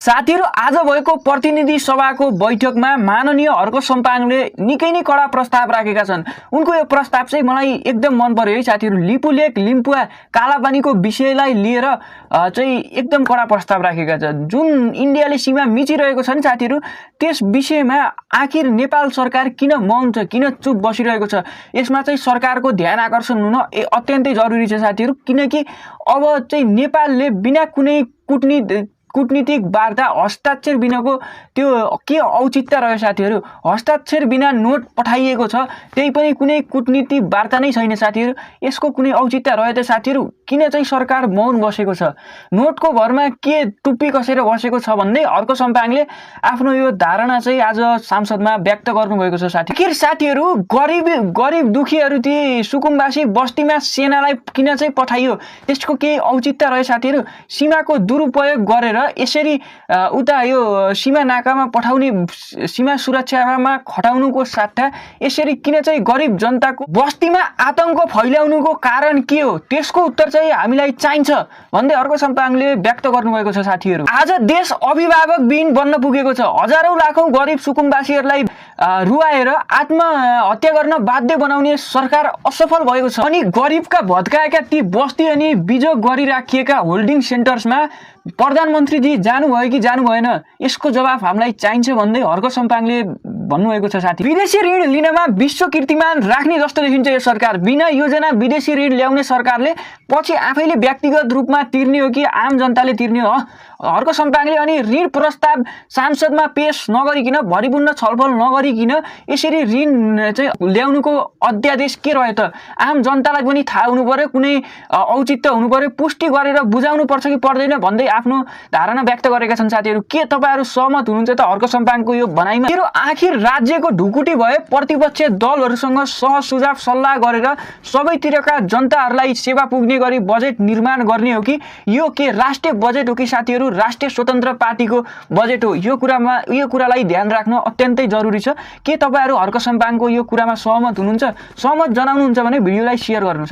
साथीहरु आज भएको प्रतिनिधि सभाको बैठकमा माननीय हर्क सम्पाङले निकै नै कडा प्रस्ताव राखेका छन्। उनको यो प्रस्ताव चाहिँ मलाई एकदम मन पर्यो है साथीहरु। लिपुलेक लिम्पुवा कालापानीको विषयलाई लिएर चाहिँ एकदम कडा प्रस्ताव राखेका छन्। जुन इन्डियाले सीमा मिचिरहेको छ नि साथीहरु, त्यस विषयमा आखिर नेपाल सरकार किन मौन छ, किन चुप बसिरहेको छ, यसमा चाहिँ सरकारको ध्यान आकर्षण हुन अत्यन्तै जरुरी छ साथीहरु। किनकि अब चाहिँ नेपालले बिना कुनै कूटनीतिक वार्ता हस्ताक्षर बिनाको त्यो के औचित्य रह्यो साथीहरु। हस्ताक्षर बिना नोट पठाइएको छ, त्यही पनि कुनै कूटनीतिक वार्ता नै छैन साथीहरु। यसको कुनै औचित्य रह्यो त साथीहरु? किन चाहिँ सरकार मौन बसेको छ? नोटको भरमा के टुप्पी कसेर बसेको छ भन्दै हर्क सम्पाङले आफ्नो यो धारणा चाहिँ आज संसदमा व्यक्त गर्नुभएको छ साथी। आखिर साथीहरु गरिब दुखीहरु ती सुकुम्बासी बस्तीमा सेनालाई किन चाहिँ पठाइयो, त्यसको केही औचित्य रह्यो साथीहरु? सीमाको दुरुपयोग गरेर यसरी उता यो सीमा नाकामा पठाउने, सीमा सुरक्षामा खटाउनुको सट्टा यसरी किन चाहिँ गरिब जनताको बस्तीमा आतंक फैलाउनुको कारण के हो, त्यसको उत्तर चाहिँ हामीलाई चाहिन्छ भन्दै हर्क सम्पाङले व्यक्त गर्नुभएको छ साथीहरु। आज देश अभिभावक विहीन बन्न पुगेको छ। हजारौं लाखौं गरिब सुकुम्बासीहरुलाई रुवाएर आत्महत्या गर्न बाध्य बनाउने सरकार असफल भएको छ। अनि गरिबका भत्काएका ती बस्ती अनि बिजोग गरिराखिएका होल्डिङ सेन्टर्समा प्रधानमन्त्रीजी जानुभयो कि जानु भएन, यसको जवाफ हामीलाई चाहिन्छ भन्दै हर्क सम्पाङले भन्नुभएको छ साथी। विदेशी ऋण लिनमा विश्व कीर्तिमान राख्ने जस्तो देखिन्छ यो सरकार। बिना योजना विदेशी ऋण ल्याउने सरकारले पछि आफैले व्यक्तिगत रूपमा तिर्ने हो कि आम जनताले तिर्ने हो? हर्क सम्पाङले अनि ऋण प्रस्ताव संसदमा पेश नगरिकिन, भरिपूर्ण छलफल नगरिकिन यसरी ऋण चाहिँ ल्याउनुको अध्यादेश के रह्यो त? आम जनतालाई पनि थाहा हुनु पर्यो, कुनै औचित्य हुनु पर्यो, पुष्टि गरेर बुझाउनु पर्छ कि पर्दैन भन्दै आफ्नो धारणा व्यक्त गरेका छन् साथीहरु। के तपाईहरु सहमत हुनुहुन्छ त हर्क सम्पाङको यो भनाइमा? आखिर राज्यको ढुकुटी भए प्रतिपक्षीय दलहरुसँग सुझाव सल्लाह गरेर सबैतिरका जनताहरुलाई सेवा पुग्ने गरी बजेट निर्माण गर्ने हो कि यो के राष्ट्रिय बजेट हो कि साथीहरु राष्ट्रिय स्वतन्त्र पार्टीको बजेट हो? यो कुरालाई ध्यान राख्न अत्यन्तै जरुरी छ। के तपाईहरु हर्क सम्पाङको यो कुरामा सहमत हुनुहुन्छ? सहमत जनाउनुहुन्छ भने भिडियोलाई शेयर गर्नुहोस्।